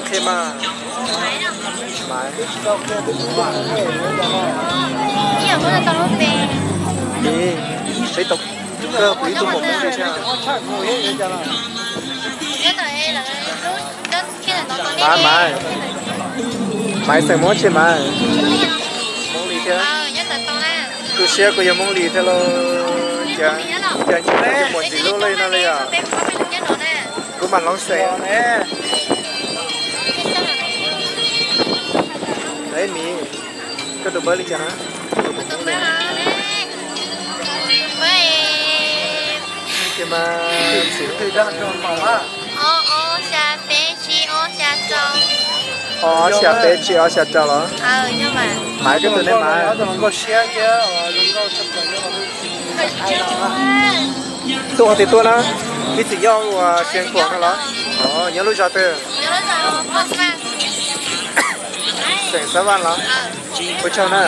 Qhia mas. Maiv. Ib, peb tau kawg kuv ib tug muam Hmoob li thiab. Maiv, Maiv, Maiv xeem Hmoob tsi Maiv? Hmoob li thiab. Tu siab kuv yog Hmoob li thiab lauj. Cas, cas ntsib tus muam ntxim hlub li no li yom. Kuv mas Hmoob xeem ne. Eb miv, koj tus npawb li cas na? Ces mas xim twg dag rau mos a? Ob xya peb tsib ob xya rau. Ob xya peb tsib ob xya rau los? Maiv, koj tus ne Maiv? Tuaj qhov twg tuaj na? Ib txwm nyob ua Xeev Khuam no los? Nyob lub zos twg? Xeem Xab Vaj los? Ua tsaug na.